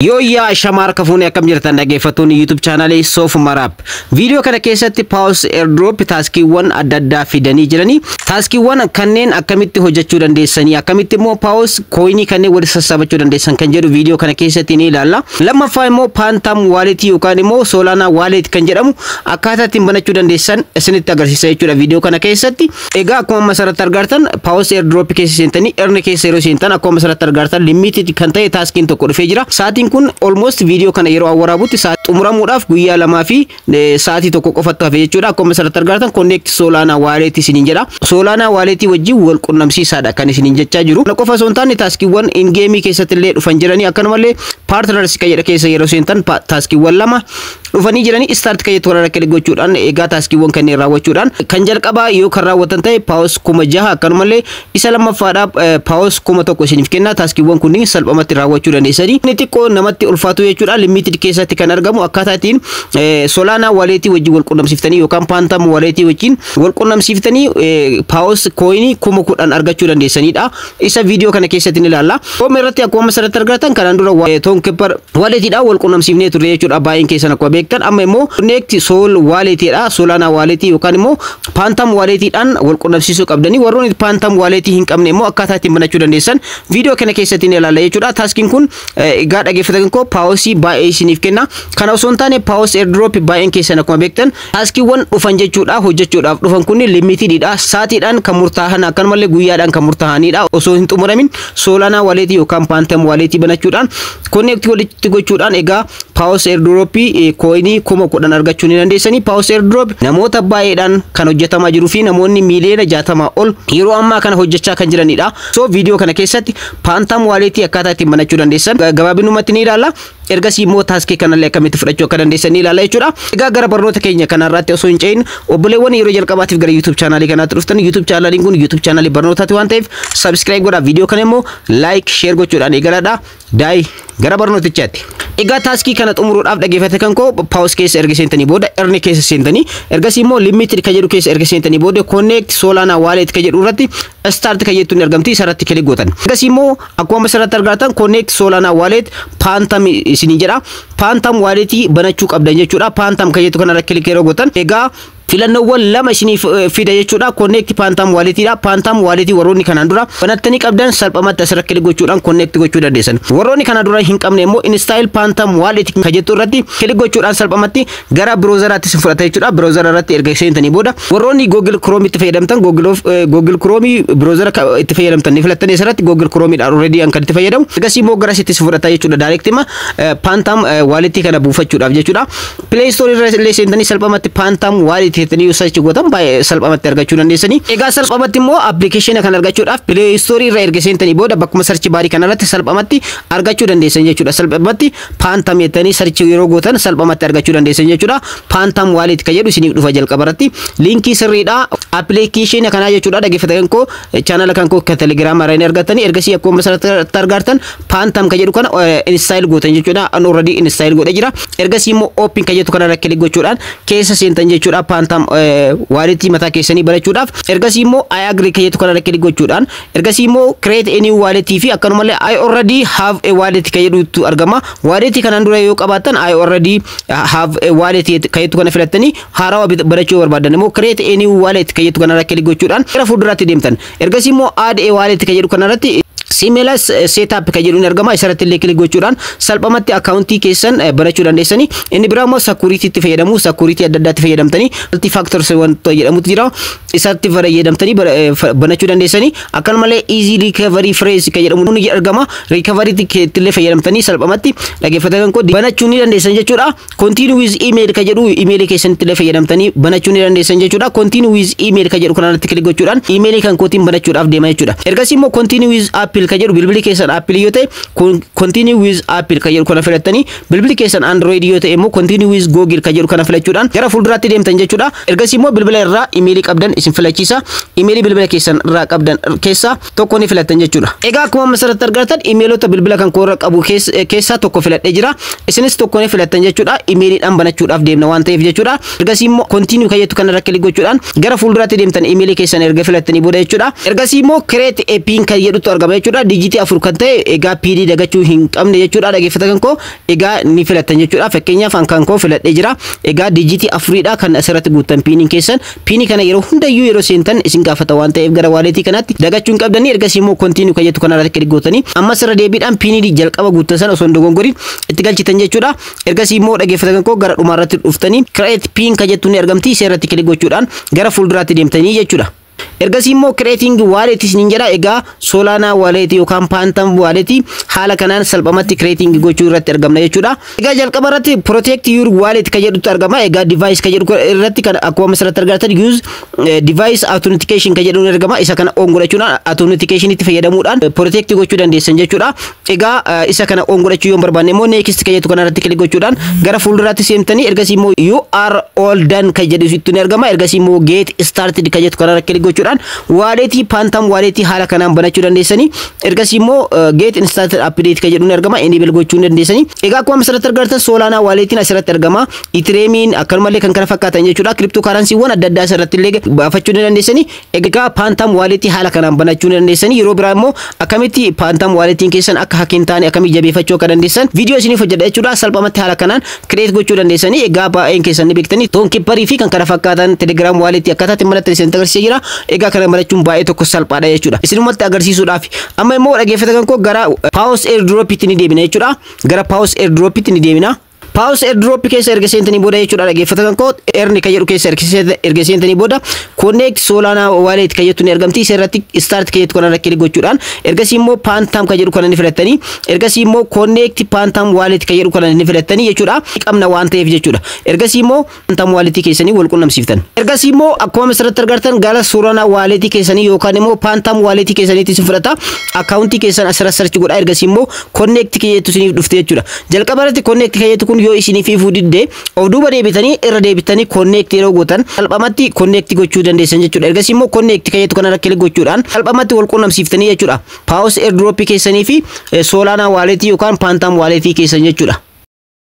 Yooyyaa shamaar kafuun, akkam jirtan dhaggeeffattoonni YouTube chaanaalii Soof Maraab? Viidiyoo kana keessatti Paws Airdrop taaskiiwwan adda addaa fidanii jiranii. Taaskiiwwan kanneen akkamitti hojjechuu dandeessanii, akkamitti immoo Paws coinii kanneen walitti sassaabachuu dandeessan kan jedhu viidiyoo kana keessatti ni ilaalla. Lammaffaa immoo Phantom Wallet yookaan immoo Solana Wallet kan jedhamu akkaataa ittiin banachuu dandeessan isinitti agarsiisa jechuudha viidiyoo kana keessatti. Egaa akkuma amma asirratti argartan, Paws Airdrop keessa seentanii earn keessa yeroo seentan, akkuma asirratti argartan limited kan ta'e taaskiin tokko dhufee jira. Sa'aatiin kun almost viidiyoo kana yeroo waraabutti xumuramuudhaaf guyyaa 2 fi sa'aatii 1 qofatu hafe jechuudha. Akkuma asirratti argartan, connect Solana Wallet isiniin jedha. Solana Wallet wajjin wal qunnamsiisaadha kan isiniin jechaa jiru. Kana qofa osoo hin taane, taaskiiwwan in-game keessatti illee dhufan jiranii, akkanumallee partners kan jedha keessa yeroo seentan taaskiiwwan lama dhufanii jiranii. Start kan jettu warra click gochuudhaan, egaa taaskiiwwan kanneen raawwachuudhaan, kan jalqabaa yoo kan raawwatan ta'e Paws 6,000, akkanumallee isa lammaffaadhaaf Paws 1000 isiniif kenna. Taaskiiwwan kunniin salphumatti raawwachuu dandeessanii. Inni xiqqoo namatti ulfaatu jechuudha, limited keessatti kan argamu, akkaataa ittiin Solana Wallet wajjin wal qunnamsiiftanii yookaan Phantom Wallet wajjin wal qunnamsiiftanii Paws coinii 10,000 argachuu dandeessanidha. Isa viidiyoo kana keessatti ni ilaalla. Home irratti akkuma asirratti argatan, kanaan dura Tonkeeper Walletiidha wal qunnamsiifnee turre jechuudha, baay'een keessan akkuma beektan. Amma immoo Connect Sol Walletiidha. Solana Wallet yookaan immoo Phantom Walletiidhaan wal qunnamsiisuu qabdanii. Warroonni Phantom Wallet hin qabne immoo akkaataa ittiin banachuu dandeessan viidiyoo kana keessatti ni ilaalla jechuudha. Taaskiin kun egaa, dhaggeeffatan koo, Pawsii baay'ee isiniif kenna. Kana osoo hin taane, Paws Airdrop baay'een keessan akkuma beektan taaskiiwwan dhufan jechuudha, hojjechuudhaaf dhufan kun limitedidha. Saatiidhaan kan murtaa'an, akkanumallee guyyaadhaan kan murtaa'anidha. Osoo hin xumuramin Solana Wallet yookaan Phantom Wallet banachuudhaan, connect walitti gochuudhaan, egaa Paws Airdrop coinii 10,000 argachuu ni dandeessanii. Paws Airdrop namoota baay'eedhaan kan hojjetamaa jiruu fi namoonni miiliyoona 60 ol yeroo ammaa kana hojjechaa kan jiranidha. So viidiyoo kana keessatti Phantom Wallet akkaataa ittiin banachuu dandeessan gabaabinumatti ni ilaalla. Ergasii immoo taaskii kanallee akkamitti fudhachuu akka dandeessan ni ilaalla jechuudha. Egaa gara barnoota keenya kanarratti osoo hin ce'in, obboleewwan yeroo jalqabaatiif gara YouTube chaanaalii kanaatti dhuftan, YouTube chaanaaliin kun YouTube chaanaalii barnootaati waan ta'eef subscribe godhaa, viidiyoo kana immoo like, share gochuudhaan eegaladha. Daa'ii gara barnootichaatti. Egaa taaskii kana xumuruudhaaf, dhaggeeffate kan koo, Paws keessa erga seentanii booda earn keessa seentanii, ergasii immoo limited kan jedhu keessa erga seentanii booda, connect Solana Wallet kan jedhu irratti start kan jettu ni argamti, isarratti click gootan. Ergasii immoo akkuma asirratti argatan connect Solana Wallet Phantom isinii jedha. Phantom Wallet banachuu qabdan jechuudha. Phantom kan jettu kanarra click yeroo gootan, egaa filannoowwan lama isiniif fida jechuudha. Connect Phantom Walletiidha. Phantom Wallet warroonni kanaan dura banattanii qabdan salphumatti asirra click gochuudhaan connect gochuu dandeessan. Warroonni kana dura hin qabne immoo install Phantom Wallet kan jettu irratti click gochuudhaan salphumatti gara browseraatti isin fudhata jechuudha. Browsera irratti erga seentanii booda, warroonni Google Chrome itti fayyadamtan Google Chrome browsera itti fayyadamtan ni filattanii, asirratti Google Chrome dha already kan itti fayyadamu. Ergasii immoo gara sitti isin fudhata jechuudha. Direct ma Phantom Wallet kana buufachuudhaaf jechuudha. Play Store irra illee seentanii salphumatti Phantom Wallet jettanii yoo search gootan baay'ee salphumatti argachuu dandeessanii. Egaa salphumatti immoo appilikeeshina kana argachuudhaaf Play Store irra erga seentanii booda bakkuma search barii kanarratti salphumatti argachuu dandeessan jechuudha. Salphumatti Phantom jettanii search yeroo gootan salphumatti argachuu dandeessan jechuudha. Phantom Wallet kan jedhu isiniif dhufa jalqaba irratti. Liinkii sirriidha appilikeeshina kanaa jechuudha. Dhaggeeffatan koo, chaanala kan koo kan Telegiraama irraa ni argattanii. Ergasii akkuma asirratti argartan Phantom kan jedhu kana install gootan jechuudha. An already install godhee jira. Ergasii immoo open kan jettu kanarra click gochuudhaan keessa seentan jechuudha. Phantom Wallet mataa keessanii banachuudhaaf ergasii immoo I agree kan jettu kanarra click gochuudhaan, ergasii immoo create a new wallet fi akkanumallee I already have a wallet kan jedhutu argama. Wallet kanaan dura yoo qabaattan I already have a wallet kan jettu kana filattanii, haarawaa banachuu barbaadan immoo create a new wallet kan jettu kanarra click gochuudhaan gara fuulduraatti deemtan. Ergasii immoo add a wallet kan jedhu kanarratti seamless setup kan jedhu ni argama. Isarratti illee click gochuudhaan salphumatti akkaawuntii keessan banachuu dandeessanii. Inni biraa immoo security fayyadamu, security adda addaatti fayyadamtanii, multi factors wanta jedhamutu jira, isatti fayyadamtanii banachuu dandeessanii. Akkanumallee easy recovery phrase kan jedhamu ni argama. Recovery illee fayyadamtanii salphumatti, dhaggeeffatan koo, banachuu ni dandeessan jechuudha. Continue with email kan jedhu emailii keessanitti illee fayyadamtanii banachuu ni dandeessan jechuudha. Continue with email kan jedhu kanarratti click gochuudhaan emailii kan kootiin banachuudhaaf deema jechuudha. Ergasii immoo continue with Apple kan jedhu, bilbilli keessan Apple yoo ta'e continue with Apple kan jedhu kana filattanii, bilbilli keessan Android yoo ta'e immoo continue with Google kan jedhu kana filachuudhaan gara fuulduraatti deemtan jechuudha. Ergasii immoo bilbila irraa imeelii qabdan isin filachiisa. Imeelii bilbila keessan irraa qabdan keessaa tokko ni filattan jechuudha. Egaa akkuma amma asirratti argattan, imeelota bilbila kan koorra qabu keessaa tokko filadhee jira. Isinis tokko ni filattan jechuudha. Imeeliidhaan banachuudhaaf deemna waan ta'eef jechuudha. Ergasii immoo continue kan jettu kanarra click gochuudhaan gara fuulduraatti deemtan, imeelii keessan erga filattanii booda jechuudha. Ergasii immoo create a PIN kan jedhutu argama jechuudha. jechuudha. Digitii 4 kan ta'e egaa PINii dagachuu hin qabne jechuudha, dhaggeeffatan koo. Egaa ni filattan jechuudha. Fakkeenyaaf kan koo filadhee jira. Egaa digitii 4dha kan asirratti guuttan PINiin keessan. PINii kana yeroo hundayyuu yeroo seentan isin gaafata waan ta'eef gara walletii kanaatti dagachuu hin qabdanii. Ergasii immoo continue kan jettu kanarratti click gootanii ammas irra deebiidhaan PINii jalqaba guuttan sana osoo hin dogongoriin itti galchitan jechuudha. Ergasii immoo, dhaggeeffatan koo, gara dhumaarratti dhuftanii create PIN kan jettu ni argamti. Ishee irratti click gochuudhaan gara fuulduraatti deemtanii jechuudha. Ergasii immoo creating wallet isiniin jedha. Egaa Solana wallet yookaan Phantom wallet haala kanaan salphumatti creating gochuu irratti argamna jechuudha. Egaa jalqaba irratti protect your wallet kan jedhutu argama. Egaa device kan jedhu irratti kan akkuma asirratti argattan use device authentication kan jedhu ni argama. Isa kana on godhachuudhaan, authentication itti fayyadamuudhaan protect gochuu dandeessan jechuudha. Egaa isa kana on godhachuu yoo barbaanne immoo next kan jettu kana irratti click gochuudhaan gara fuulduraatti seentanii, ergasii immoo you are all done kan jedhu ni argama. Ergasii immoo get started kan jettu kana irratti click gochuudhaan walletii, Phantom walletii haala kanaan banachuu dandeessanii. Ergasii immoo get started update kan jedhu ni argama, enable gochuu dandeessanii. Egaa akkuma asirratti argattan Solana walletiin asirratti argama, Ethereumiin akkanumallee kan kana fakkaatan jechuudha. Crypto currencywwan adda addaa asirratti illee baafachuu ni dandeessanii. Egaa Phantom walletii haala kanaan banachuu ni dandeessanii. Yeroo biraa immoo akkamitti Phantom walletiin keessan akka hack hin taane akkamii jabeeffachuu akka dandeessan viidiyoo isiniif hojjedha jechuudha. Salphumatti haala kanaan create gochuu dandeessanii. Egaa baay'een keessan ni beektanii, Tonkeeperii fi kan kana fakkaatan, Telegram walletii akkaataa itti banattan isin agarsiisee jira. Egaa kana banachuun baay'ee tokko salphaadha jechuudha. Isinumatti agarsiisuudhaaf amma immoo, dhaggeeffatan koo, gara Paws airdropitti ni deebina jechuudha. Gara Paws airdropitti ni deebina. Paws airdrop keessa erga seentanii booda jechuudha, dhaggeeffatan koo, earn kan jedhu keessa erga seentanii booda connect Solana wallet kan jettu ni argamti. Isa irratti start kan jettu kana irra click gochuudhaan ergasii immoo Phantom kan jedhu kana ni filattanii, ergasii immoo connect Phantom wallet kan jedhu kana ni filattanii jechuudha. Qabna waan ta'eef jechuudha. Ergasii immoo Phantom wallet keessanii wal qunnamsiiftan. Ergasii immoo akkuma asirratti argartan gara Solana wallet keessanii yookaan immoo Phantom wallet keessaniitti isin fudhata. Akkaawuntii keessan asirra search godha. Ergasii immoo connect kan jettu isiniif dhufte jechuudha. Jalqaba irratti connect kan jettu kun yoo isiniif ifuu didde, of duuba deebitanii irra deebitanii connect yeroo gootan salphumatti connect gochuu dandeessan jechuudha. Ergasii immoo connect kan jettu kanarra click gochuudhaan salphumatti wal qunnamsiiftanii jechuudha. Paws airdrop keessanii fi Solana wallet yookaan Phantom wallet keessan jechuudha.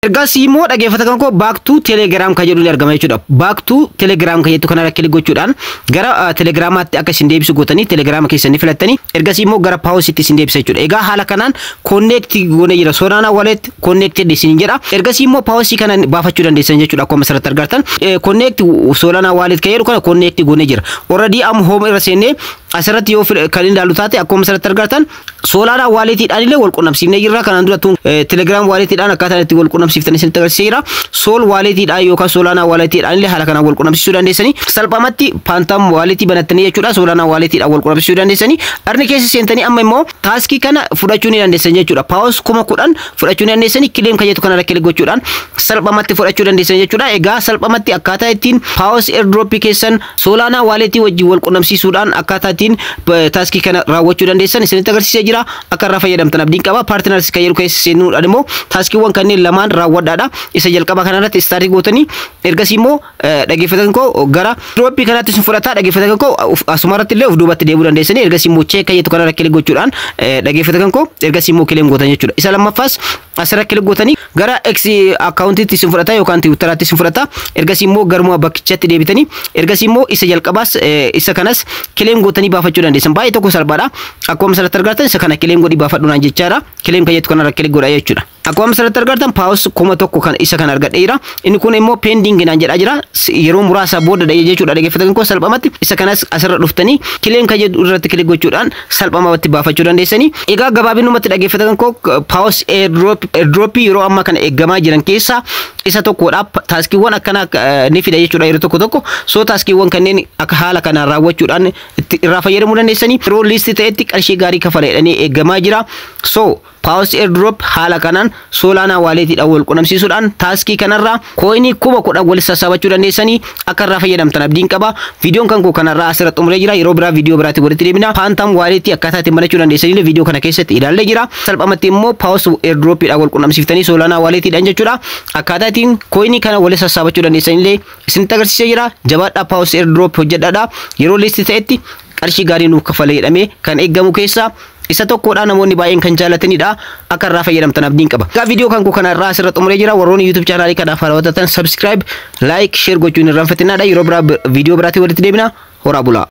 Ergasii immoo, dhaggeeffatan koo, back to Telegram kan jedhu ni argama jechuudha. Back to Telegram kan jettu kanarra click gochuudhaan gara Telegramaatti akka isin deebisu gootanii Telegrama keessan ni filattanii, ergasii immoo gara Pawsitti isin deebisa jechuudha. Egaa haala kanaan connect goonee jira. Solana wallet connected isin jedha. Ergasii immoo Pawsii kana baafachuu dandeessan jechuudha, akkuma asirratti argartan. Connect Solana wallet kan jedhu kana connect goonee jira. Already amma home irra seennee asirratti yoo kan ilaallu taate, akkuma asirratti argartan Solana walletiidhaan illee wal qunnamsiifnee jirra. Kanaan dura tun Telegram walletiidhaan akkaataa itti wal qunnamsiiftan isinitti agarsiiseera. Sol walletiidhaan yookaan Solana walletiidhaan illee haala kanaan wal qunnamsiisuu dandeessanii. Salphumatti Phantom walletii banattanii jechuudha. Solana walletiidhaan wal qunnamsiisuu dandeessanii. Earn keessa seentanii amma immoo taskii kana fudhachuu ni dandeessan jechuudha. Paws 10,000 fudhachuu ni dandeessanii. Claim kan jettu kanarra click gochuudhaan salphumatti fudhachuu dandeessan jechuudha. Egaa salphumatti akkaataa ittiin Paws airdropii keessan Solana walletii wajjin wal qunnamsiisuudhaan akkaataa ittiin taskii kana raawwachuu dandeessan isinitti agarsiisee jira. Akka irraa fayyadamtan abdiin qaba. Partners kan jedhu keessa seenuudhaan immoo taskiiwwan kanneen lamaan raawwadhaadha. Isa jalqaba kanarratti startii gootanii, ergasii immoo, dhaggeeffatan koo, gara dropii kanaatti isin fudhataa. Dhaggeeffatan koo, asumarratti illee of duubatti deebi'uu dandeessanii, ergasii immoo check kan jettu kanarra click gochuudhaan, dhaggeeffatan koo, ergasii immoo claim gootan jechuudha. Isa lammaffaas asirra click gootanii gara X akkaawuntiitti isin fudhata yookaan Twitteritti isin fudhata. Ergasii immoo garuma bakkichatti deebitanii, ergasii immoo isa jalqabaas isa kanas claim gootanii baafachuu dandeessan. Baay'ee tokko salphaadha. Akkuma asirratti argattan isa kana claim godhii baafadhu naan jechaadha. Claim kan jettu kanarra click godha jechuudha. Akkuma asirratti argattan Paws 1000 kan isa kana argadheera. Inni kun immoo pending naan jedhaa jira. Yeroo muraasa booda dha'ee jechuudha, dhaggeeffatan koo. Salphumatti isa kanas asirra dhuftanii claim kan jedhu irratti click gochuudhaan salphumatti baafachuu dandeessanii. Egaa gabaabinumatti, dhaggeeffatan koo, Paws airdropii yeroo ammaa kana eeggamaa jiran keessaa isa tokkodha. Taskiiwwan akkanaa ni fida jechuudha yeroo tokko tokko. So taskiiwwan kanneen akka haala kanaan raawwachuudhaan irraa fayyadamuu dandeessanii. Yeroo list ta'etti qarshii gaarii kafala jedhanii eeggamaa jira. So Paws airdrop haala kanaan Solana walletiidhaan wal qunnamsiisuudhaan taskii kanarraa coinii 10,000 wal sassaabachuu dandeessanii. Akka irraa fayyadamtan abdiin qaba. Viidiyoon kan koo kanarraa asirra xumuree jira. Yeroo biraa viidiyoo biraatti walitti deebina. Phantom walletii akkaataa ittiin banachuu dandeessanii viidiyoo kana keessatti ilaallee jira. Salphumatti immoo Paws airdropiidhaan wal qunnamsiiftanii Solana walletiidhaan jechuudha. Akkaataa ittiin coinii kana wal sassaabachuu dandeessanillee isinitti agarsiisee jira. Jabaadhaa, Paws airdrop hojjedhaadha. Yeroo list ta'etti qarshii gaarii nuuf kafala jedhamee kan eeggamu keessaa isa tokkodha. Namoonni baay'een kan jaalatanidha. Akka irraa fayyadamtan abdiin qaba. Egaa viidiyoo kan koo kanarraa asirra xumuree jira. Warroonni YouTube channelii kanaaf haarawwatatan subscribe, like, share gochuun hin irraanfatinaadha. Yeroo biraa viidiyoo biraatiin walitti deebina. Horaa bulaa.